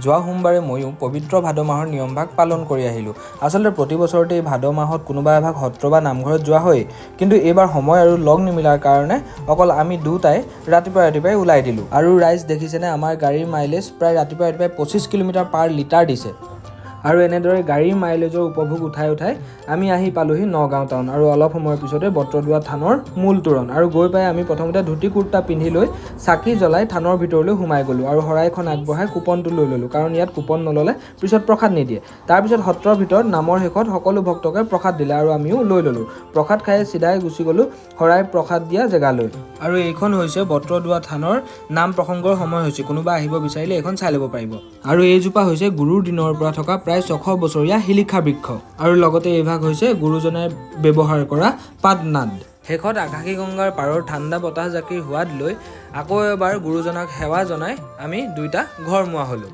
যোৱা সোমবাৰে ময়ো পবিত্ৰ ভাদ মাহৰ নিয়মভাগ পালন কৰি আহিলোঁ। আচলতে প্ৰতি বছৰতে এই ভাদ মাহত কোনোবা এভাগ সত্ৰ বা নামঘৰত যোৱা হয়েই, কিন্তু এইবাৰ সময় আৰু লগ নিমিলাৰ কাৰণে অকল আমি দুটাই ৰাতিপুৱাই ৰাতিপুৱাই ওলাই দিলোঁ। আৰু ৰাইজ, দেখিছেনে, আমাৰ গাড়ীৰ মাইলেজ প্ৰায় ৰাতিপুৱাই ৰাতিপুৱাই 25 কিলোমিটাৰ পাৰ লিটাৰ দিছে। আৰু এনেদৰে গাড়ীৰ মাইলেজৰ উপভোগ উঠাই উঠাই আমি আহি পালোহি নগাঁও টাউন আৰু অলপ সময়ৰ পিছতে বটদ্ৰৱা থানৰ মূল তোৰণ। আৰু গৈ পাই আমি প্ৰথমতে ধুতি কুৰ্তা পিন্ধি লৈ চাকি জ্বলাই থানৰ ভিতৰলৈ সোমাই গ'লোঁ আৰু শৰাইখন আগবঢ়াই কুপনটো লৈ ল'লোঁ, কাৰণ ইয়াত কুপন নল'লে পিছত প্ৰসাদ নিদিয়ে। তাৰপিছত সত্ৰৰ ভিতৰত নামৰ শেষত সকলো ভক্তকে প্ৰসাদ দিলে আৰু আমিও লৈ ল'লোঁ। প্ৰসাদ খাই চিধাই গুচি গ'লোঁ শৰাই প্ৰসাদ দিয়া জেগালৈ। আৰু এইখন হৈছে বটদ্ৰৱা থানৰ নাম প্ৰসংগৰ সময় হৈছে। কোনোবা আহিব বিচাৰিলে এইখন চাই ল'ব পাৰিব। আৰু এইজোপা হৈছে গুৰুৰ দিনৰ পৰা থকা প্ৰায় 600 বছৰীয়া শিলিখা বৃক্ষ আৰু লগতে এইভাগ হৈছে গুৰুজনাই ব্যৱহাৰ কৰা পাদনাদ। শেষত আকাশী গংগাৰ পাৰৰ ঠাণ্ডা বতাহ জাকিৰ সোৱাদ লৈ আকৌ এবাৰ গুৰুজনাক সেৱা জনাই আমি দুইটা ঘৰমুৱা হ'লোঁ।